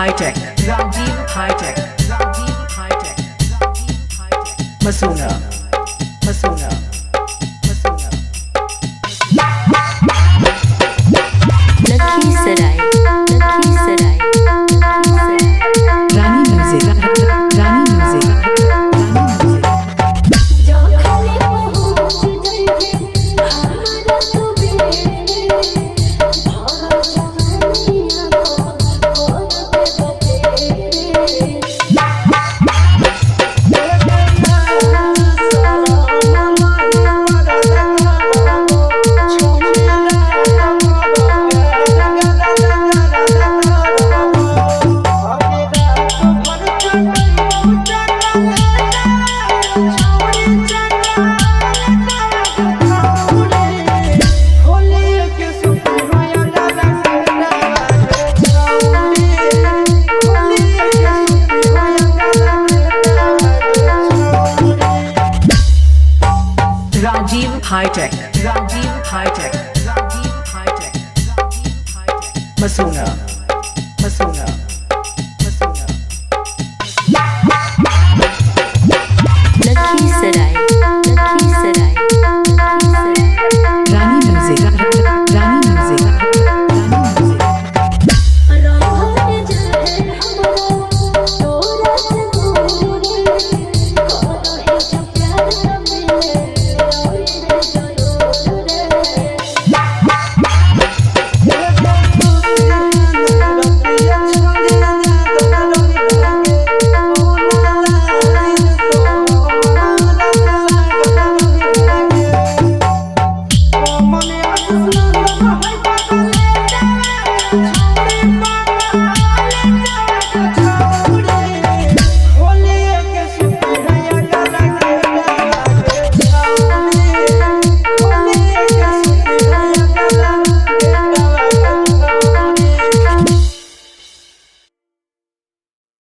Hitech, Rajiv Hitech, Rajiv Hitech, Rajiv Hitech, Masona, Masona, Masona. Lakhisarai, Lakhisarai, Lakhisarai. Rani Music, Rani Music, Rani Music. जखने पहुँच जइबे हमरा तू बेरे, भरल जवनिया को खोल देब तेरे। Rajiv Hitech, Rajiv Hitech, Rajiv Hitech, Rajiv Hitech, Masona, Masona.